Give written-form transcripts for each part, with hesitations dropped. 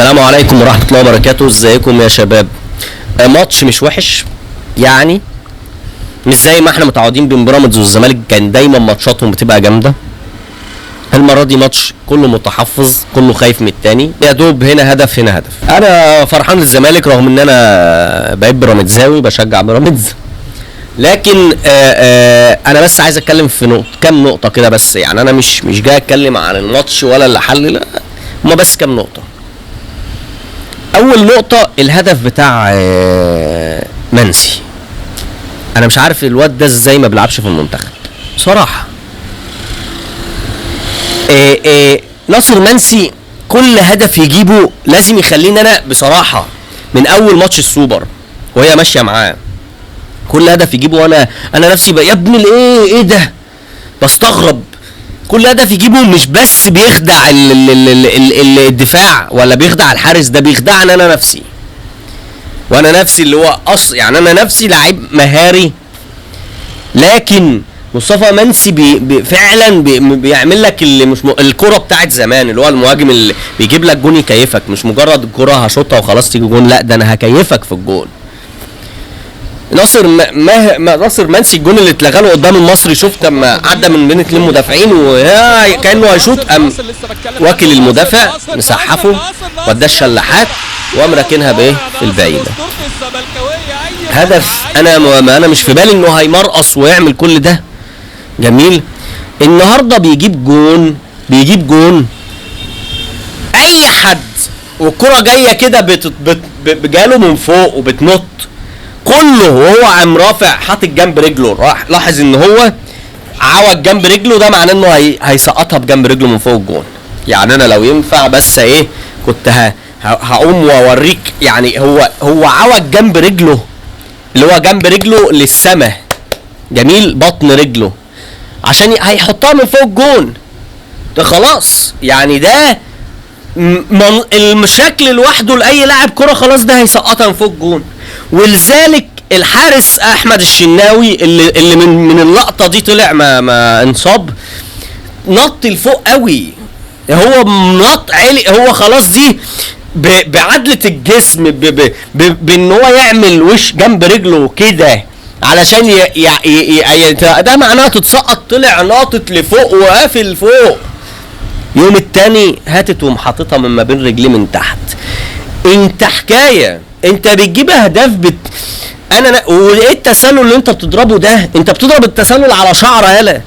السلام عليكم ورحمة الله وبركاته. ازيكم يا شباب؟ ماتش مش وحش، يعني مش زي ما احنا متعودين بين بيراميدز والزمالك، كان دايما ماتشاتهم بتبقى جامدة. المرة دي ماتش كله متحفظ، كله خايف من التاني، يا دوب هنا هدف هنا هدف. انا فرحان للزمالك رغم ان انا بقيت بيراميدزاوي، بشجع بيراميدز، لكن انا بس عايز اتكلم في نقطة، كام نقطة كده بس. يعني انا مش جاي اتكلم عن الماتش ولا اللي حل، لا، هما بس كام نقطة. اول نقطة الهدف بتاع منسي. انا مش عارف الواد ده ازاي ما بيلعبش في المنتخب صراحة. ناصر منسي كل هدف يجيبه لازم يخليني انا بصراحة من اول ماتش السوبر وهي ماشية معاه، كل هدف يجيبه وانا نفسي بقى يا ابن الايه، ايه ده، بستغرب. كل هدف يجيبه مش بس بيخدع الدفاع ولا بيخدع الحارس، ده بيخدعني انا نفسي، وانا نفسي اللي هو يعني انا نفسي لعيب مهاري، لكن مصطفى منسي بي فعلا بيعمل لك اللي مش الكرة بتاعت زمان، اللي هو المهاجم اللي بيجيب لك جون يكيفك، مش مجرد الكرة هشوطها وخلاص تيجي جون، لا ده انا هكيفك في الجون. ناصر ناصر منسي الجون اللي اتلغى له قدام المصري، شفت لما عدى من بين اتنين مدافعين وكانه هيشوط، قام واكل المدافع مسحفه واداه الشلاحات وقام راكنها بايه في البعيدة. هدف انا مش في بالي انه هيمرقص ويعمل كل ده. جميل. النهارده بيجيب جون، بيجيب جون اي حد، والكره جاية كده جاله من فوق وبتنط كله، وهو عم رافع حاطط جنب رجله، راح لاحظ ان هو عوج جنب رجله، ده معناه انه هيسقطها بجنب رجله من فوق الجون. يعني انا لو ينفع بس ايه كنت هقوم واوريك، يعني هو عوج جنب رجله، اللي هو جنب رجله للسما، جميل، بطن رجله، عشان هيحطها من فوق الجون ده خلاص. يعني ده الشكل لوحده لاي لاعب كرة خلاص ده هيسقطها من فوق الجون. ولذلك الحارس احمد الشناوي اللي من اللقطة دي طلع ما انصاب، نط لفوق قوي، هو نط عالي، هو خلاص دي بعدله الجسم بان هو يعمل وش جنب رجله كده علشان ده معناه تتسقط، طلع ناطط لفوق وقافل فوق. يوم التاني هاتت ومحطتها من ما بين رجليه من تحت. انت حكاية، انت بتجيب اهداف انا وايه التسلل اللي انت بتضربه ده؟ انت بتضرب التسلل على شعره، يالا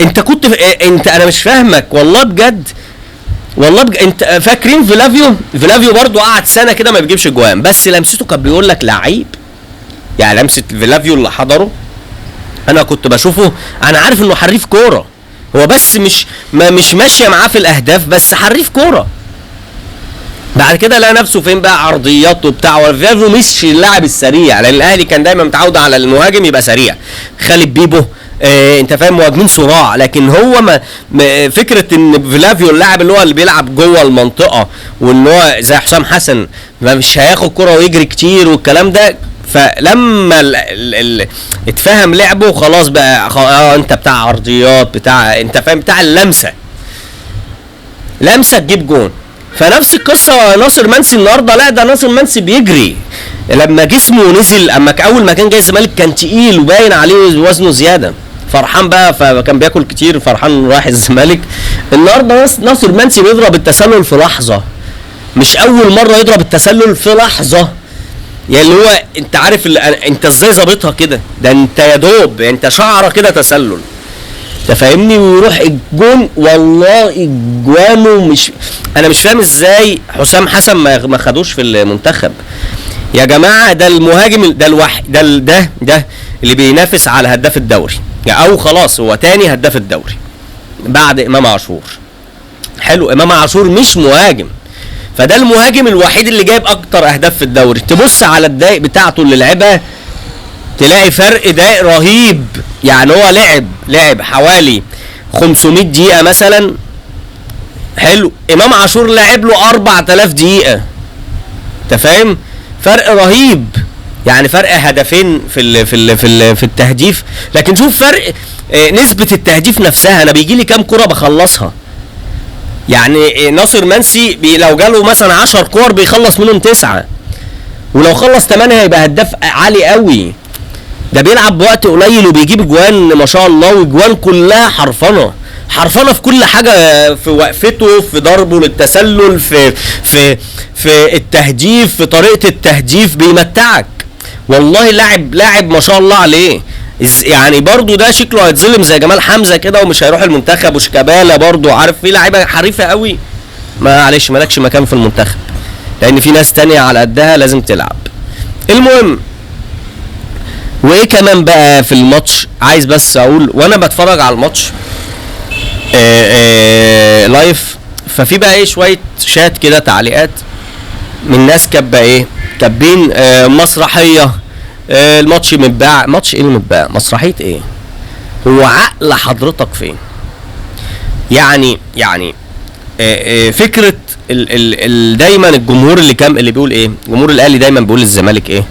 انت كنت انت انا مش فاهمك والله بجد، والله انت فاكرين فلافيو؟ فلافيو برضو قعد سنة كده ما بيجيبش جوان، بس لمسته كان بيقول لك لعيب. يعني لمسه فلافيو اللي حضره انا كنت بشوفه، انا عارف انه حريف كورة، هو بس مش ماشية معاه في الاهداف، بس حريف كورة. بعد كده لقى نفسه فين بقى، عرضيات وبتاع. وفلافيو مش اللاعب السريع، لان الاهلي كان دايما متعود على المهاجم يبقى سريع، خالد بيبو انت فاهم، مهاجمين صراع، لكن هو ما فكرة ان فلافيو اللاعب اللي هو اللي بيلعب جوه المنطقة وان هو زي حسام حسن ما مش هياخد كرة ويجري كتير والكلام ده. فلما اتفهم لعبه خلاص بقى، انت بتاع عرضيات، بتاع انت فاهم، بتاع اللمسة، لمسه تجيب جون. فنفس القصة ناصر منسي النهارده، لا ده ناصر منسي بيجري لما جسمه نزل، اما اول ما كان جاي الزمالك كان تقيل وباين عليه وزنه زيادة، فرحان بقى فكان بياكل كتير، فرحان رايح الزمالك. النهارده ناصر منسي بيضرب التسلل في لحظة، مش اول مرة يضرب التسلل في لحظة، يعني اللي هو انت عارف انت ازاي ظابطها كده، ده انت يا دوب انت شعره كده تسلل، انت فاهمني، ويروح الجون. والله اجوانه مش، انا مش فاهم ازاي حسام حسن ما خدوش في المنتخب يا جماعة. ده المهاجم ده ده ده اللي بينافس على هداف الدوري، او خلاص هو تاني هداف الدوري بعد امام عاشور. حلو، امام عاشور مش مهاجم، فده المهاجم الوحيد اللي جايب اكتر اهداف في الدوري. تبص على الدقايق بتاعته اللي لعبها تلاقي فرق دقايق رهيب. يعني هو لعب حوالي 500 دقيقة مثلا. حلو، امام عاشور لعب له 4000 دقيقة، انت فاهم، فرق رهيب، يعني فرق هدفين في ال في ال في ال في التهديف. لكن شوف فرق نسبة التهديف نفسها، انا بيجي لي كام كرة بخلصها. يعني ناصر منسي لو جاله مثلا 10 كور بيخلص منهم 9، ولو خلص 8 هيبقى هداف عالي قوي. ده بيلعب بوقت قليل وبيجيب اجوان ما شاء الله، واجوان كلها حرفنه، حرفنه في كل حاجة، في وقفته، في ضربه للتسلل، في في في التهديف، في طريقه التهديف، بيمتعك والله. لاعب ما شاء الله عليه. يعني برضو ده شكله هيتظلم زي جمال حمزة كده ومش هيروح المنتخب، وشيكابالا برضو، عارف في لعيبة حريفه قوي، معلش مالكش مكان في المنتخب لان في ناس تانية على قدها لازم تلعب. المهم وايه كمان بقى في الماتش، عايز بس اقول وانا بتفرج على الماتش live، ففي بقى ايه شوية شات كده تعليقات من ناس كاتبه ايه، كاتبين مسرحية، الماتش متباع. ماتش ايه اللي متباع؟ مسرحية ايه؟ هو عقل حضرتك فين؟ يعني فكرة ال دايما الجمهور اللي كام اللي بيقول ايه، جمهور الاهلي دايما بيقول للزمالك ايه،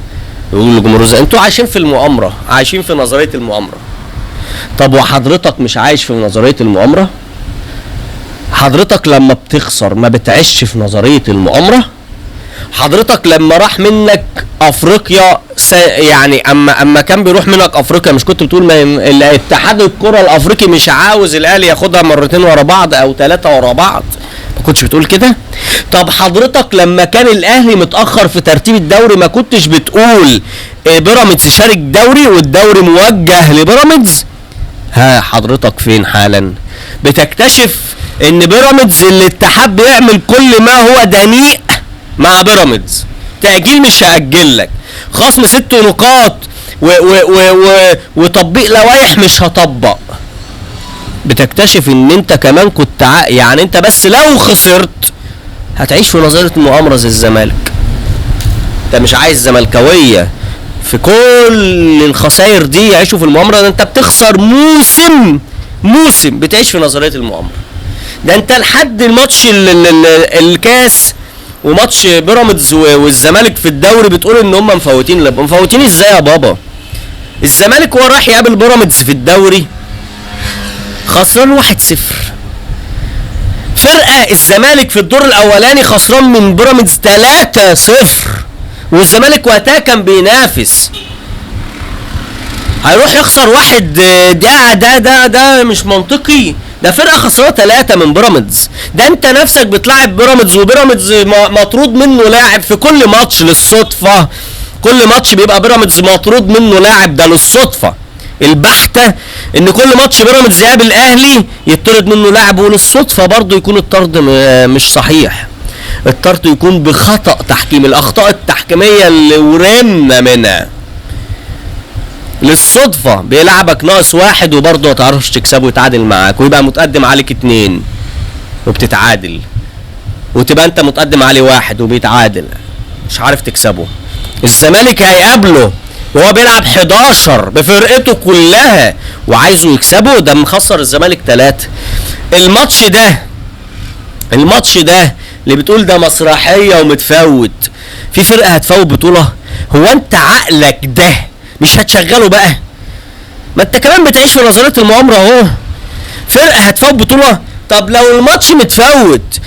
بيقول للجمهور انتوا عايشين في المؤامرة، عايشين في نظرية المؤامرة. طب وحضرتك مش عايش في نظرية المؤامرة؟ حضرتك لما بتخسر ما بتعيش في نظرية المؤامرة؟ حضرتك لما راح منك افريقيا يعني اما كان بيروح منك افريقيا، مش كنت بتقول ما الاتحاد الكره الافريقي مش عاوز الاهلي ياخدها مرتين ورا بعض او 3 ورا بعض؟ ما كنتش بتقول كده؟ طب حضرتك لما كان الاهلي متاخر في ترتيب الدوري ما كنتش بتقول بيراميدز شارك دوري والدوري موجه لبيراميدز؟ ها حضرتك فين حالا؟ بتكتشف ان بيراميدز الاتحاد بيعمل كل ما هو دنيء مع بيراميدز، تأجيل مش هأجل لك، خصم 6 نقاط و و و و وتطبيق لوائح مش هطبق. بتكتشف ان انت كمان كنت يعني انت بس لو خسرت هتعيش في نظرية المؤامرة زي الزمالك. انت مش عايز زملكاوية في كل الخسائر دي يعيشوا في المؤامرة، ده انت بتخسر موسم بتعيش في نظرية المؤامرة. ده انت لحد الماتش الكاس وماتش بيراميدز والزمالك في الدوري بتقول ان هم مفوتين. مفوتين ازاي يا بابا؟ الزمالك هو راح يقابل بيراميدز في الدوري خسران 1-0. فرقه الزمالك في الدور الاولاني خسران من بيراميدز 3-0، والزمالك وقتها كان بينافس، هيروح يخسر 1. ده ده ده ده مش منطقي. ده فرقه خسرانة 3 من بيراميدز. ده انت نفسك بتلعب بيراميدز، وبيراميدز مطرود منه لاعب في كل ماتش للصدفه، كل ماتش بيبقى بيراميدز مطرود منه لاعب، ده للصدفه البحتة ان كل ماتش بيراميدز يقابل الاهلي يطرد منه لاعب، وللصدفه برضه يكون الطرد مش صحيح، الطرد يكون بخطأ تحكيم، الاخطاء التحكيميه اللي ورمنا منها للصدفه بيلعبك ناقص 1 وبرضه ما تعرفش تكسبه ويتعادل معاك، ويبقى متقدم عليك 2 وبتتعادل، وتبقى انت متقدم عليه 1 وبيتعادل، مش عارف تكسبه. الزمالك هيقابله وهو بيلعب 11 بفرقته كلها وعايزه يكسبه، ده مخسر الزمالك 3. الماتش ده اللي بتقول ده مسرحية ومتفوت، في فرقه هتفوت بطوله؟ هو انت عقلك ده مش هتشغله بقى؟ ما انت كمان بتعيش في نظرية المؤامرة اهو. فرقه هتفوت بطوله؟ طب لو الماتش متفوت،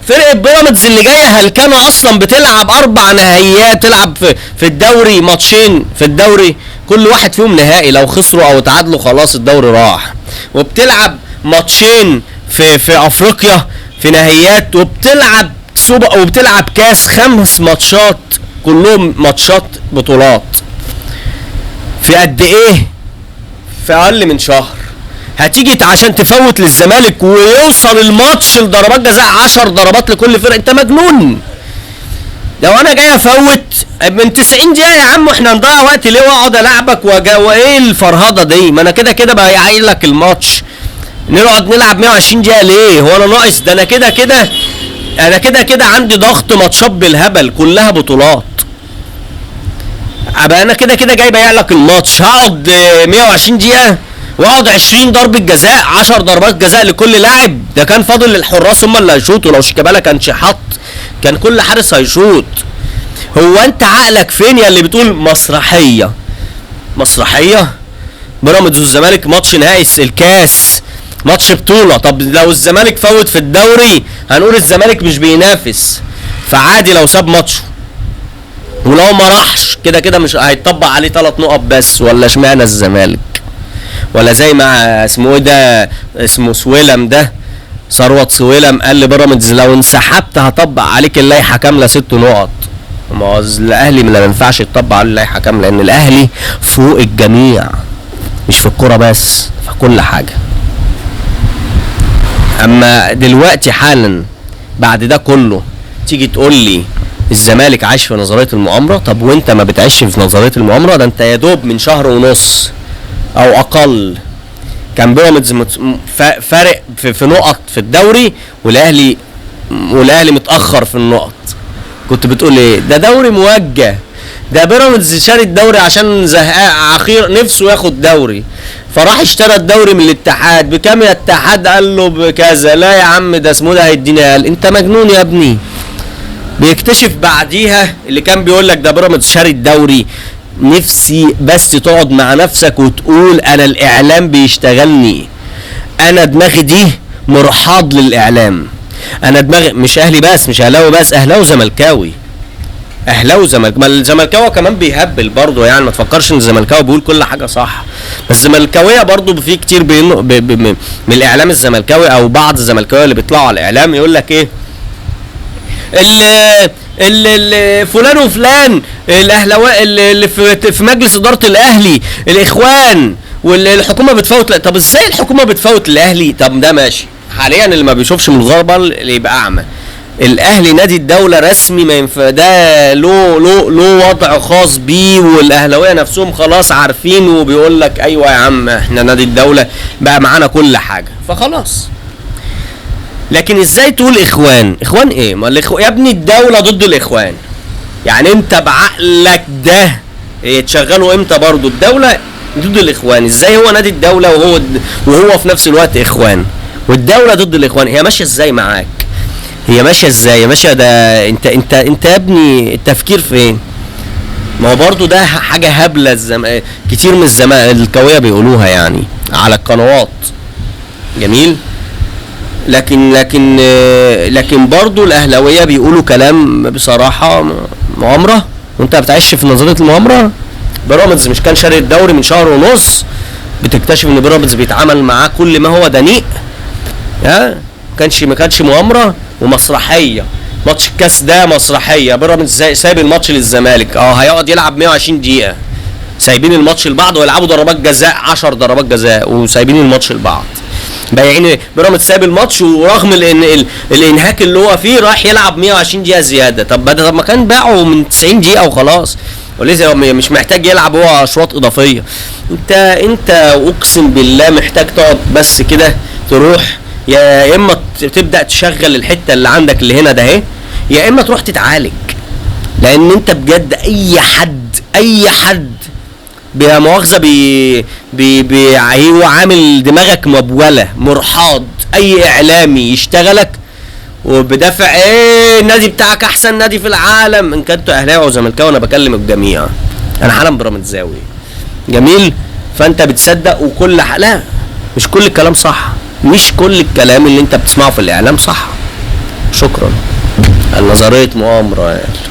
فرقه بيراميدز اللي جاية هلكانه اصلا، بتلعب 4 نهائيات، تلعب في الدوري ماتشين في الدوري كل واحد فيهم نهائي، لو خسروا او اتعادلوا خلاص الدوري راح، وبتلعب ماتشين في افريقيا في نهائيات، وبتلعب سوبر، وبتلعب كاس، 5 ماتشات كلهم ماتشات بطولات في قد ايه؟ في اقل من شهر. هتيجي عشان تفوت للزمالك ويوصل الماتش لضربات جزاء 10 ضربات لكل فرقه؟ انت مجنون. لو انا جاي افوت من 90 دقيقة يا عم، احنا هنضيع وقت ليه واقعد العبك وايه الفرهده دي؟ ما انا كده كده بقى لك الماتش، نقعد نلعب 120 دقيقة ليه؟ هو انا ناقص؟ ده انا كده كده، انا كده كده عندي ضغط ماتشات بالهبل كلها بطولات، ابقى انا كده كده جاي بايع لك الماتش، هقعد 120 دقيقة واقعد 20 ضربه جزاء، 10 ضربات جزاء لكل لاعب. ده كان فاضل للحراس هم اللي هيشوطوا، لو شيكابالا كانش حط كان كل حارس هيشوط. هو انت عقلك فين يا اللي بتقول مسرحية؟ مسرحية؟ بيراميدز والزمالك ماتش نهائي الكاس ماتش بطوله. طب لو الزمالك فوت في الدوري هنقول الزمالك مش بينافس، فعادي لو ساب ماتشه، ولو ما راحش كده كده مش هيطبق عليه 3 نقط بس. ولا اشمعنى الزمالك؟ ولا زي ما اسمه ايه ده، اسمه سويلم ده، ثروت سويلم قال لبيراميدز لو انسحبت هطبق عليك اللائحة كاملة 6 نقط. ما هو الاهلي ما ينفعش يطبق عليه اللائحة كاملة، لان الاهلي فوق الجميع، مش في الكورة بس، في كل حاجة. اما دلوقتي حالا بعد ده كله تيجي تقول لي الزمالك عايش في نظرية المؤامرة؟ طب وانت ما بتعيش في نظرية المؤامرة؟ ده انت يا دوب من شهر ونص او اقل كان بيراميدز فارق في نقط في الدوري، والاهلي متاخر في النقط. كنت بتقول ايه؟ ده دوري موجه، ده بيراميدز شاري الدوري عشان زهقان اخير نفسه ياخد دوري، فراح اشترى الدوري من الاتحاد. بكام يا الاتحاد؟ قال له بكذا. لا يا عم ده اسمه ده هيدينا اقل. انت مجنون يا ابني. بيكتشف بعديها اللي كان بيقول لك ده بيراميدز شاري الدوري. نفسي بس تقعد مع نفسك وتقول انا الاعلام بيشتغلني، انا دماغي دي مرحاض للاعلام، انا دماغي مش اهلي بس، مش اهلاوي بس، اهلاوي وزملكاوي، اهلاوي وزملكاوي. ما الزملكاوي كمان بيهبل برضه، يعني ما تفكرش ان الزملكاوي بيقول كل حاجة صح، بس الزملكاويه برضه في كتير من الاعلام الزملكاوي او بعض الزملكاويه اللي بيطلعوا على الاعلام يقول لك ايه، ال فلان وفلان الاهلاوي اللي في مجلس ادارة الاهلي الاخوان والحكومة بتفوت. طب ازاي الحكومة بتفوت الاهلي؟ طب ده ماشي حاليا اللي ما بيشوفش من الغربل اللي يبقى اعمى. الاهلي نادي الدولة رسمي، ما ينفع ده له له له وضع خاص بيه، والاهلاويه نفسهم خلاص عارفين وبيقول لك ايوه يا عم احنا نادي الدولة بقى معانا كل حاجة، فخلاص. لكن ازاي تقول اخوان؟ اخوان ايه؟ ما يا ابني الدولة ضد الاخوان. يعني انت بعقلك ده تشغله امتى برضو الدولة ضد الاخوان؟ ازاي هو نادي الدولة وهو في نفس الوقت اخوان والدولة ضد الاخوان؟ هي ماشية ازاي معاك؟ هي ماشية ازاي؟ ماشية ده انت انت انت يا ابني التفكير فين؟ ما هو برضو ده حاجة هبلة. كتير من الزملكاويه بيقولوها يعني على القنوات. جميل. لكن لكن لكن برضو الاهلاوية بيقولوا كلام بصراحة مؤامرة، وانت بتعيش في نظرية المؤامرة. بيراميدز مش كان شاري الدوري من شهر ونص، بتكتشف ان بيراميدز بيتعامل معاه كل ما هو دنيء. ها ما كانش مؤامرة ومسرحيه. ماتش الكاس ده مسرحية، بيراميدز سايب الماتش للزمالك، هيقعد يلعب 120 دقيقة، سايبين الماتش لبعض ويلعبوا ضربات جزاء 10 ضربات جزاء وسايبين الماتش لبعض. بايعين بيراميدز سايب الماتش، ورغم الانهاك اللي هو فيه راح يلعب 120 دقيقة زيادة. طب ما كان باعه من 90 دقيقة وخلاص، ولسه مش محتاج يلعب هو اشواط اضافية. انت اقسم بالله محتاج تقعد بس كده، تروح يا اما تبدا تشغل الحتة اللي عندك اللي هنا ده اهي، يا اما تروح تتعالج. لان انت بجد اي حد بلا مؤاخذة بي بي بي هو عامل دماغك مبوله مرحاض. اي اعلامي يشتغلك وبدافع ايه النادي بتاعك احسن نادي في العالم، ان كنتوا اهلاوي او زملكاوي، انا بكلم الجميع، انا حالا بيراميدزاوي. جميل. فانت بتصدق وكل لا مش كل الكلام صح، مش كل الكلام اللي انت بتسمعه في الاعلام صح. شكرا. النظرية مؤامرة يعني.